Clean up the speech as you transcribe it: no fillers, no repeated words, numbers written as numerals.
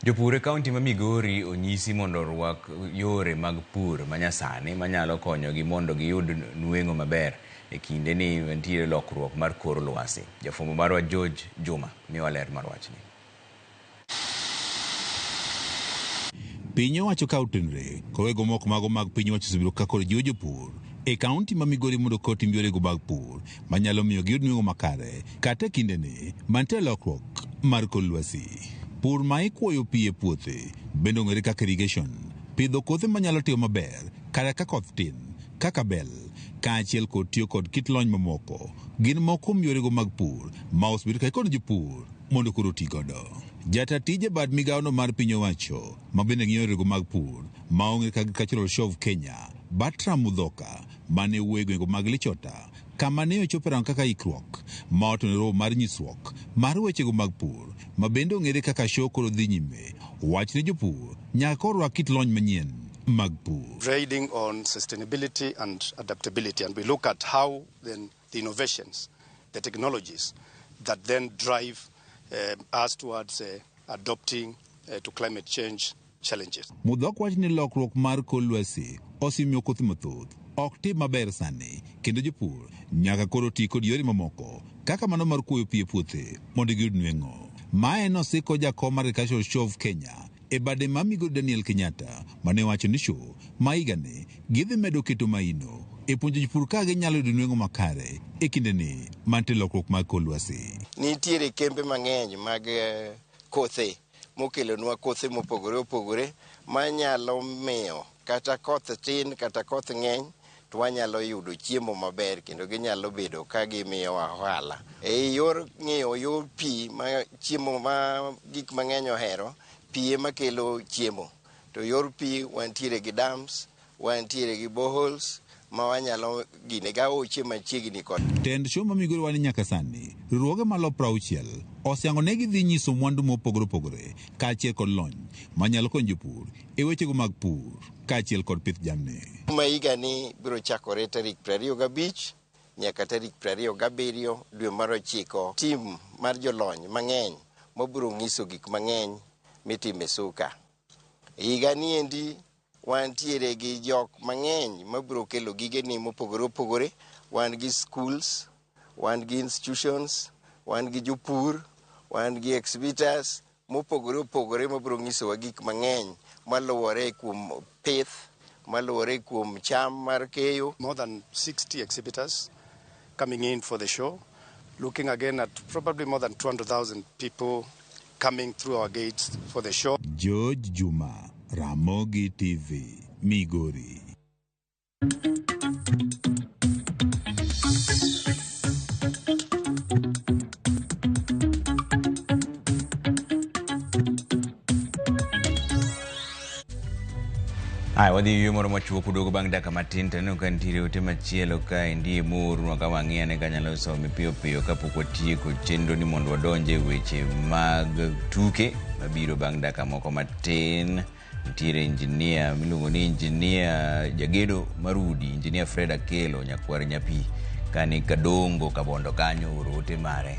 Jopur e kaunti ma Migori onyisi mondo orwak yore mag pur manyasani manyalo konyogi mondo giyud nweng'o maber e kinde ni mantiere lokruok mar kor lwasi. Jafwambo marwa George Juma miyowa ler mar wachni. Piny owacho ka otenre kod wego moko mago mag piny owacho osebedo ka koro jiwo jopur e kaunti ma Migori mondo koro otim yorego mag pur manyalo miyo giyud nweng'o makare kata e kindeni mantie lokruok mar kor lwasi. Pur ma ikwoyo pi e puothe bende ong'ere kaka irrigation, pidho kothe manyalo timo maber kata ka koth tin kaka bel kaachiel kod tiyo kod kit lony mamoko gin moko kuom yorego mag pur ma osebedo ka ikono jopur mondo koro oti godo. Jata tije bad migawono mar piny owacho ma bende ng'iyo yorego mag pur ma ong'ere kaka Agricultural Show of Kenya, Bertram Mudhoka mane wuoyo e gwengego mag Lichota kama ne ochopo rango kaka ikruok ma otone romo mar nyisruok mar wechego mag pur ma bende ong'ere kaka show koro dhi nyime wach ne jopur nyaka koro rwak kit lony manyien mag pur. Trading on sustainability and adaptability, and we look at how then the innovations, the technologies that then drive us towards adopting to climate change challenges. Mudhok wacho ni lokruok mar kor lwasi osemiyo kothe mathoth ok tim maber sani kendo jopur nyaka koro ti kod yore mamoko kaka mano mar kuoyo pi e puothe mondo giyud nweng'o. Mae nosiko jakom mar Agricultural Show of Kenya e bade ma Migori Daniel Kenyatta mane owacho ni show ma higani gidhi medo keto maino e puonjo jopur kaka ginyalo yudo nweng'o makare e kindeni mantie lokruok mar kor lwasi. Nitiere kembe mang'eny mag kothe mokelonwa kothe mopogore opogore manyalo miyo kata koth tin kata koth ng'eny to wanyalo yudo chiemo maber kendo ginyalo bedo ka gimiyowa ohala. E yor ng'iyo yor pi ma chiemo ma gik mang'eny ohero, pi ema kelo chiemo. To yor pi wantiere gi dams, wantiere gi boreholes ma wanyalo gine gi aoche machiegni kod. Tend show ma Migori wani nyaka sani, riwruoge malo 60 oseyango ne gidhi nyiso mwandu mopogore opogore kaachiel kod lony manyalo konyo jopur e wechego mag pur kaachiel kod pith jamni. Ma higani biro chakore tarik 25 nyaka tarik 27 dwe mar ochiko. Tim mar jolony mang'eny mabiro nyiso gik mang'eny mitime suka. Higani endi wantiere gi jok mang'eny mabiro kelo gigeni mopogore opogore. Wan gi schools, wan gi institutions, wan gi jopur, wan gi exhibitors mopogore opogore mabiro nyisowa gik mang'eny maluwore kuom pith, maluwore kuom cham mar keyo. More than 60 exhibitors coming in for the show, looking again at probably more than 200,000 people coming through our gates for the show. George Juma, Ramogi TV, Migori. Aya, wadhi yueyo moro machuok uduogo bang' dakika matin to aneno ka nitiere ote machielo ka endi moornwa ka wang'i ane ka anyalo some piyo piyo kapok watieko chenro ni mondo wadonj e weche mag tuke mabiro bang' dakika moko matin. Nitiere injinia miluongo ni injinia jagedo mar udi, injinia Fred Akelo nyakwar Nyapi kani Kadongo Kabondo kanyo oro ote mare.